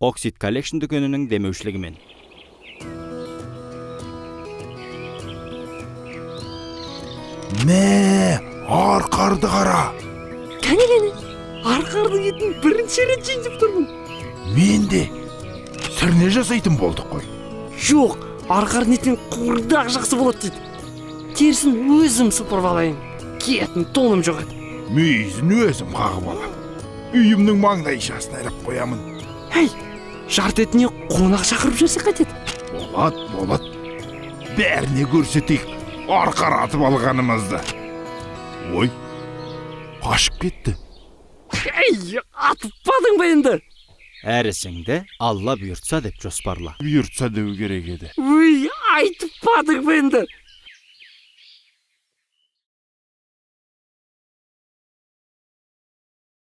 Оксид Collection дүкенінің демеушілігімен. Мә, арқарды қара. Кәне, кәне, арқардың етін бірінші рет жейін деп тұрмын. Мен де. Сірне жасайтын болдық қой. Жоқ, арқардың етін қуырдақ жақсы болады дейді. Терісін өзім сыпырып алайын. Киетін тоным жоқ еді. Мүйізін өзім қағып алам. Үйімнің маңдайшасын іліп қоямын. Әй, жарты етіне қонақ шақырып жіберсек қайтеді? Болады, болады. Бәріне көрсетейік арқар атып алғанымызды. Ой, қашып кетті. Әй, атпадың ба енді? Әрісіңді Алла бұйыртса деп жоспарла. Бұйыртса деу керек еді. Өй, айтпадың ба енді?